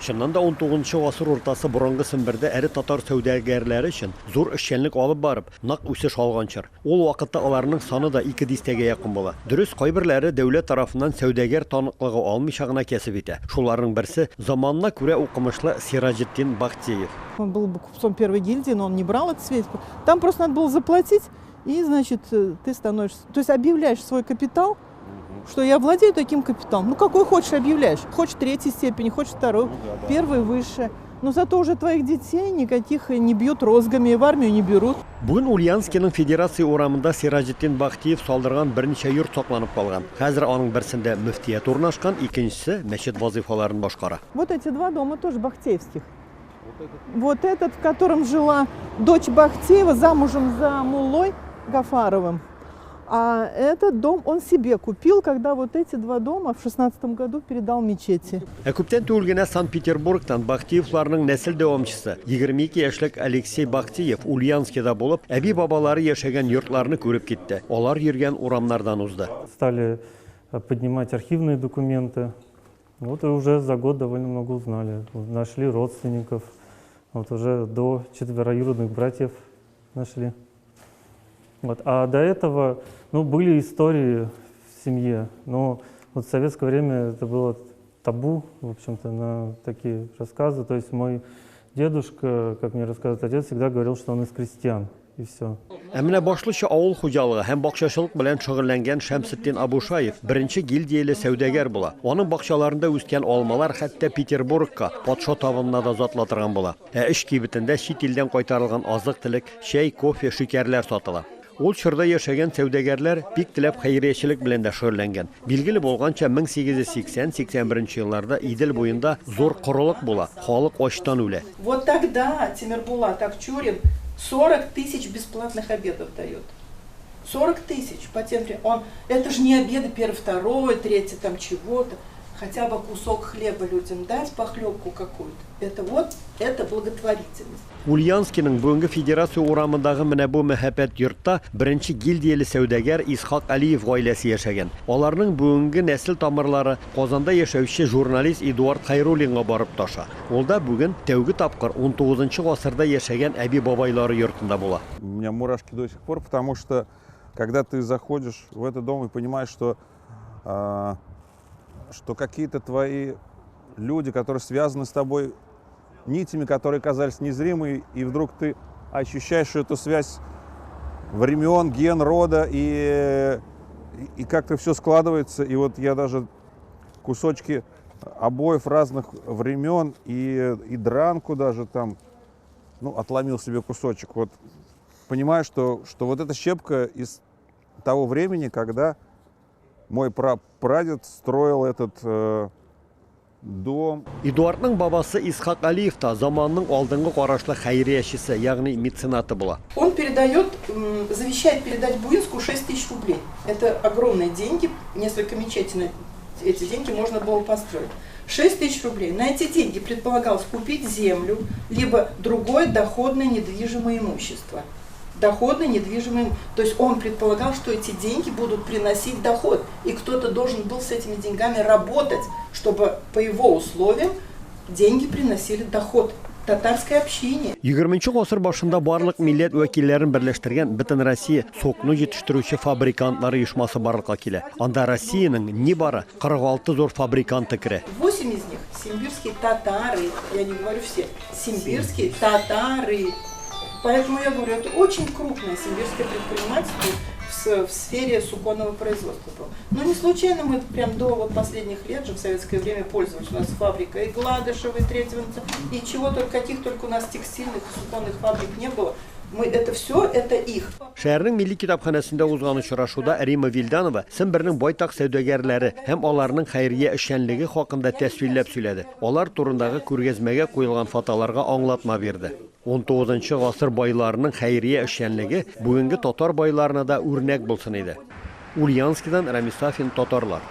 Чыннан да унтугызынчы гасыр уртасы борынгы Сембердә эре татар сәүдәгәрләре өчен зур эшчәнлек алып барып, нык үсеш алган чор. Ул вакытта аларның саны да ике дистәгә якын була. Дөрес, кайберләре дәүләт тарафыннан сәүдәгәр таныклыгы алмыйча гына кәсеп итә. Шуларның берсе, заманына күрә укымышлы Сираҗетдин Бахтеев. Он был бы купцом первой гильдии, но он не брал это свидетельство. Там просто надо было заплатить, и, значит, ты становишься... То есть объявляешь свой капитал, что я владею таким капиталом. Ну, какой хочешь, объявляешь. Хочешь третьей степени, хочешь второй, первый выше. Но зато уже твоих детей никаких не бьют розгами, в армию не берут. Бүген Ульяновскиның Федерация урамында Сираҗетдин Бахтиев салдырган берничә йорт сакланып калган. Хәзер аның берсендә мөфтият урнашкан, икенчесе мәчет вазыйфаларын башкара. Вот эти два дома тоже бахтеевских. Вот этот, в котором жила дочь Бахтеева, замужем за муллой Гафаровым. А этот дом он себе купил, когда вот эти два дома в 16 году передал мечети. Ә күптән түгел генә Санкт-Петербургтан Бахтиевларның нәсел дәвамчысы, 22 яшьлек Алексей Бахтиев Ульяновскида булып, әби-бабалары яшәгән йортларны күреп китте, алар йөргән урамнардан узды. Стали поднимать архивные документы. Вот и уже за год довольно много узнали. Нашли родственников, вот уже до четвероюродных братьев нашли. Вот. А до этого, ну, были истории в семье, но вот в советское время это было табу, в общем-то, на такие рассказы. То есть мой дедушка, как мне рассказывает отец, всегда говорил, что он из крестьян, и все. Ә менә башлыча авыл хуҗалыгы һәм бакчачылык белән шөгыльләнгән Шәмсетдин Абушаев беренче гильдияле сәүдәгәр була. Аның бакчаларында үскән алмалар хәтта Петербургка, патша табынына да озатыла торган була. Ә өч кибетендә чит илдән кайтарылган азык-төлек, чәй, кофе, шикәрләр сатыла. Ул чорда яшәгән сәүдәгәрләр бик теләп хәйриячелек белән дә шөгыльләнгән. Билгеле булганча, 1880-81 елларда Идел буенда зур корылык була, халык ачтан үлә. Вот тогда Тимербулат Акчурин 40 тысяч бесплатных обедов дает. 40 тысяч по тем временам. Он, это же не обеды первый, второй, третий, там чего-то. Хотя бы кусок хлеба людям дать, похлебку какую-то. Это вот, это благотворительность. Ульяновскиның бүгенге Федерация урамындагы менә бу мәһабәт йортта беренче гильдияле сәүдәгәр Исхак Алиев гаиләсе яшәгән. Аларның бүгенге нәсел тамырлары Казанда яшәүче журналист Эдуард Хәйруллинга барып тоташа. Ул да бүген тәүге тапкыр унтугызынчы гасырда яшәгән әби-бабайлары йортында була. У меня мурашки до сих пор, потому что когда ты заходишь в этот дом и понимаешь, что, что какие-то твои люди, которые связаны с тобой нитями, которые казались незримые, и вдруг ты ощущаешь эту связь времен, ген, рода, и, и как-то все складывается. И вот я даже кусочки обоев разных времен и, и дранку даже там, ну, отломил себе кусочек. Вот понимаю, что, что вот эта щепка из того времени, когда мой прадед строил этот э, дом. Эдуардның бабасы Исхак Алиев та заманның алдынгы карашлы хәйриячесе, ягъни меценаты була. Он передает, завещает передать Буинску 6 тысяч рублей. Это огромные деньги, несколько мечетей на эти деньги можно было построить. 6 тысяч рублей. На эти деньги предполагалось купить землю, либо другое доходное недвижимое имущество. Доходное недвижимое. То есть он предполагал, что эти деньги будут приносить доход, и кто-то должен был с этими деньгами работать, чтобы по его условиям деньги приносили доход татарской общине. Егерменче гасыр башында барлык милләт вәкилләрен берләштергән Бөтенроссия сукно җитештерүче фабрикантлар оешмасы барлыкка килә. Анда Россиянең нибары 46 зур фабриканты керә. 8 из них симбирские татары, я не говорю все, симбирские татары. Поэтому я говорю, это очень крупное симбирское предпринимательство в, в сфере суконного производства было. Но не случайно мы прям до вот последних лет же в советское время пользовались. У нас фабрика и Гладышева, и Третьего, и чего только, каких только у нас текстильных и суконных фабрик не было. Мы, это все, это их. Шәһәрнең Милли китапханәсендә узган очрашуда Рима Вилданова Сембернең байтак сәүдәгәрләре һәм аларның хәйрия эшчәнлеге хакында тәфсилләп сөйләде. Алар турындагы күргәзмәгә куелган фотоларга аңлатма бирде. Унтугызынчы гасыр байларының хәйрия эшчәнлеге бүгенге татар байларына да үрнәк булсын иде. Ульяновскидан Рамис Сафин, Татарлар.